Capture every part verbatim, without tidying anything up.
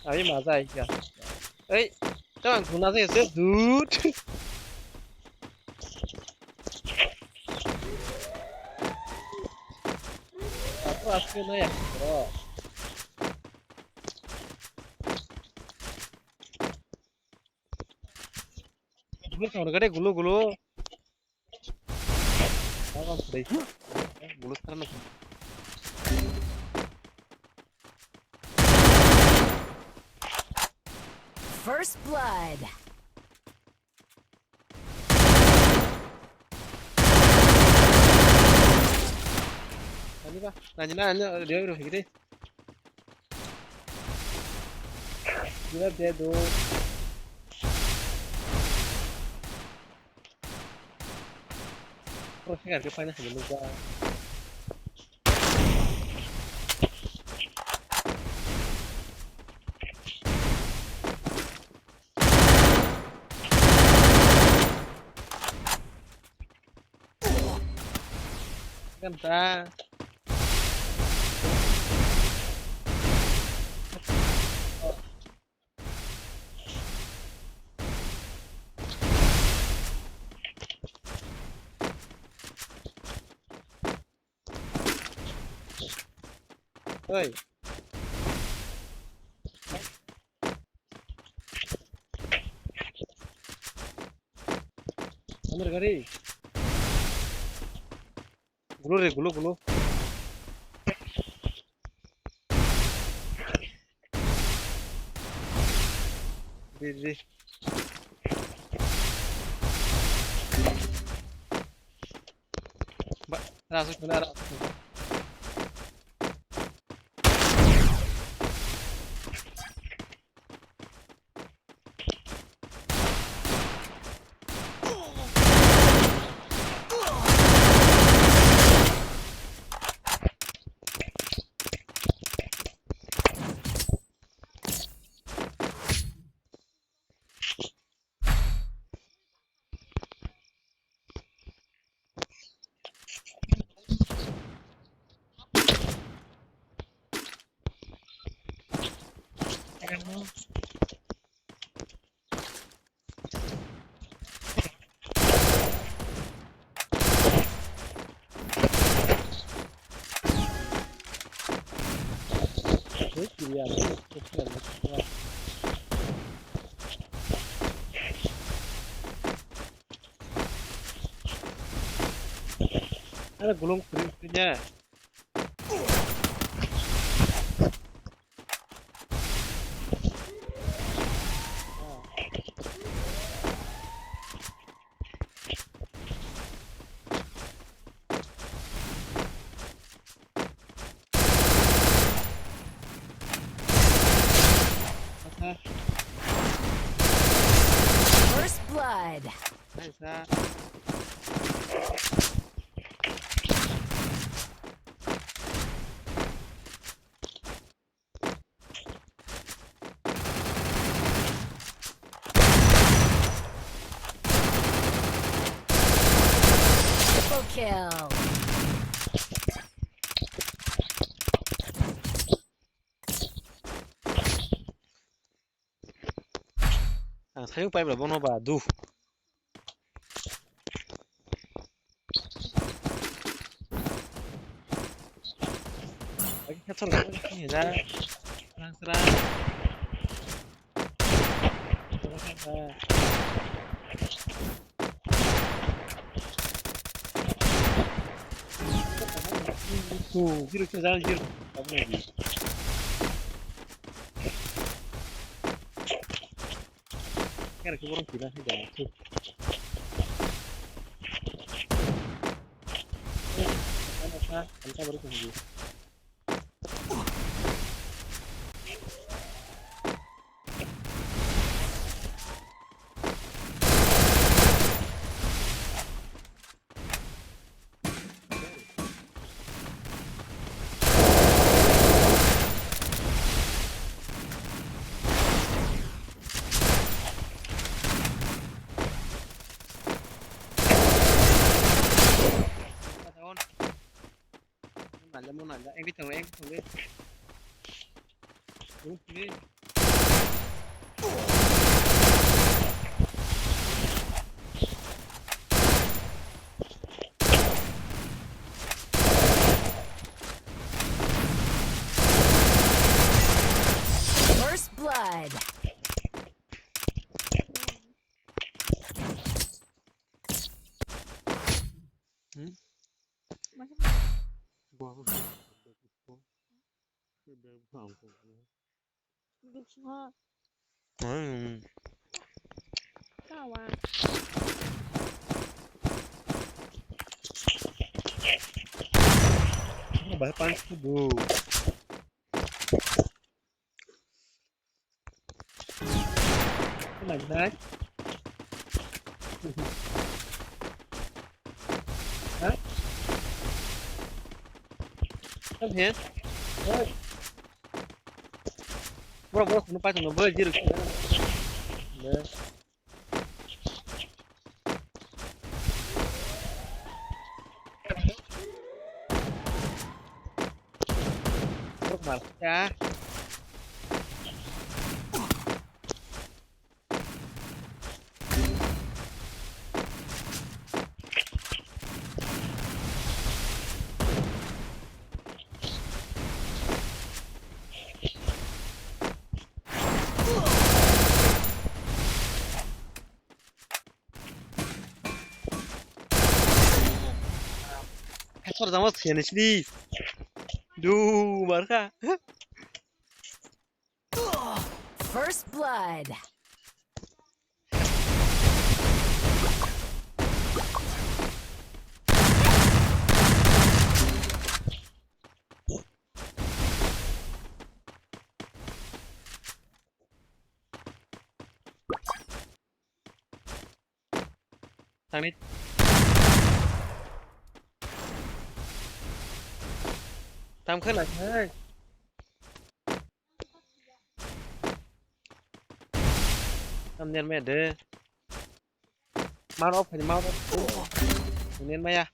Abi maza aika. Ei, tawang guna se se dude. Aku aske na ya, bro. Gulu tong gade gulu gulu. Baba, bro. Gulu tharno. First blood. Ani ba, nani na, ani, dia bro, gede. Gila dia do. Pro sih kan, dia panas dulu gua. Ganta. Oi. Amar gari. Gulo re, gulo, gulo. Di, di. Ba, rasuk kena, rasuk kena. Ada gulung kering kerinya. First blood. Nice, ha. Triple kill. Ang sayung pipe rok bono ba du. Lagi kacau lagi ni dah. Serang serang. Serang serang. Tuh, zero, zero, zero. Kamu lagi. Kaya ke borong kira sih dah. Tuh. Kan apa? Kan apa baru tunggu. Nalya mo nalya, eng bitong, eng bitong de. Eng bitong de. Biswa. Biswa. Hmm. Kawa. Bahai panch tu do. Nagnai. Ha? Come here. Oi. Bro, bro, no pasa no, bro, zero. Ne. Bro, mal. Ya. Headshot jama siyani sidi. Du, markha. First blood. Tangni. Tam khe lai hai. Tam ner me de. Mar off ni mar off. Ner maya.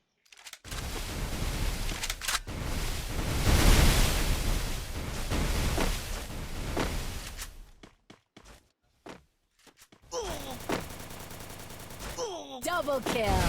Double kill.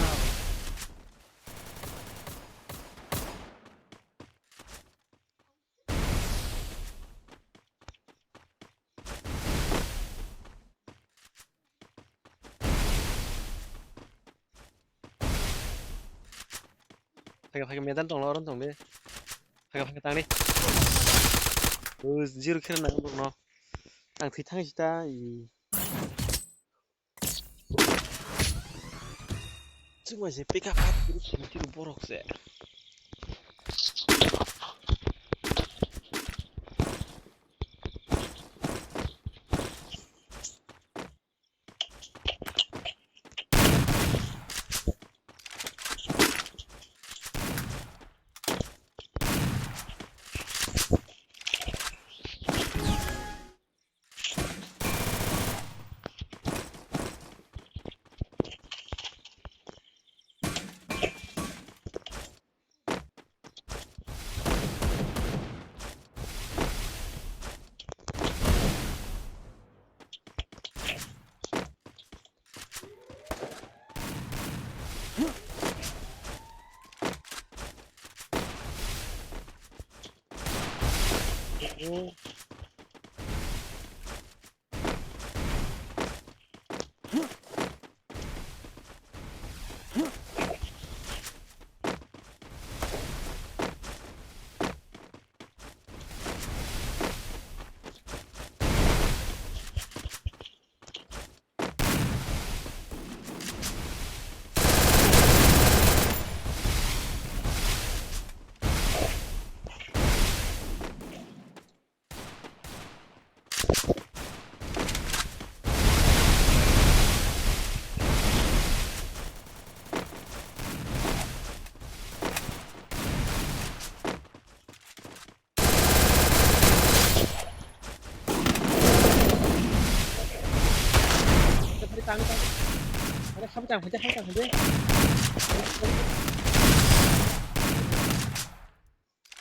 Phai khe, phai khe, medan tong, oro tong de. Phai khe, phai khe, tang de. O, zero khe nang borok no. Ang thwi thang si ta, i. Chuma se pick up up kiri sini kiri borok se.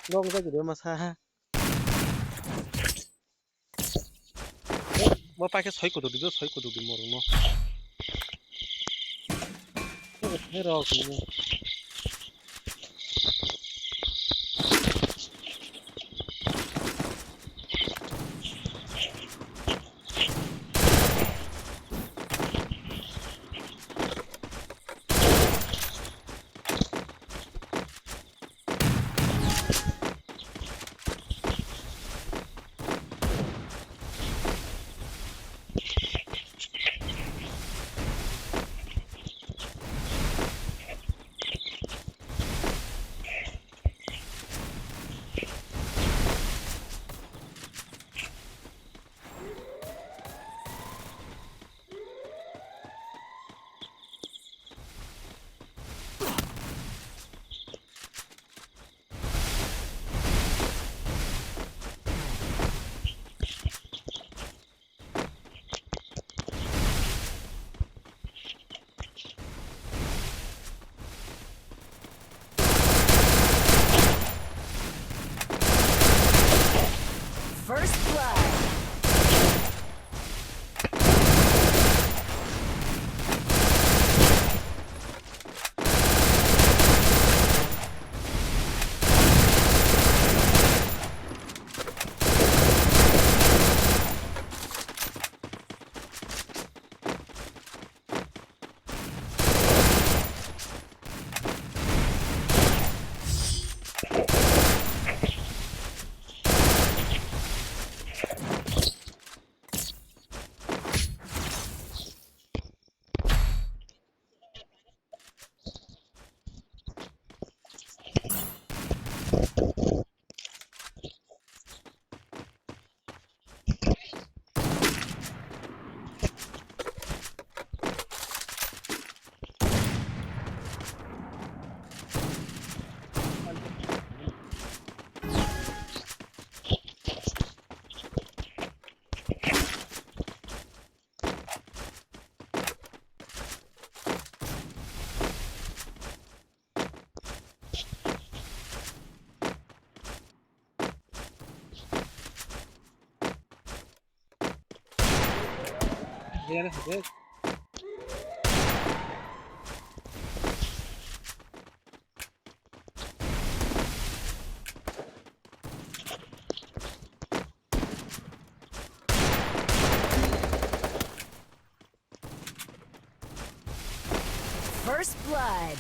Long jagwi rw masa. Bo paikhe soi kutuk di, soi kutuk di morokno. Rok ni. Player hade. First blood.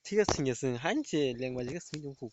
Thik ase, singya sing, hain se lengmajik sing tong khu.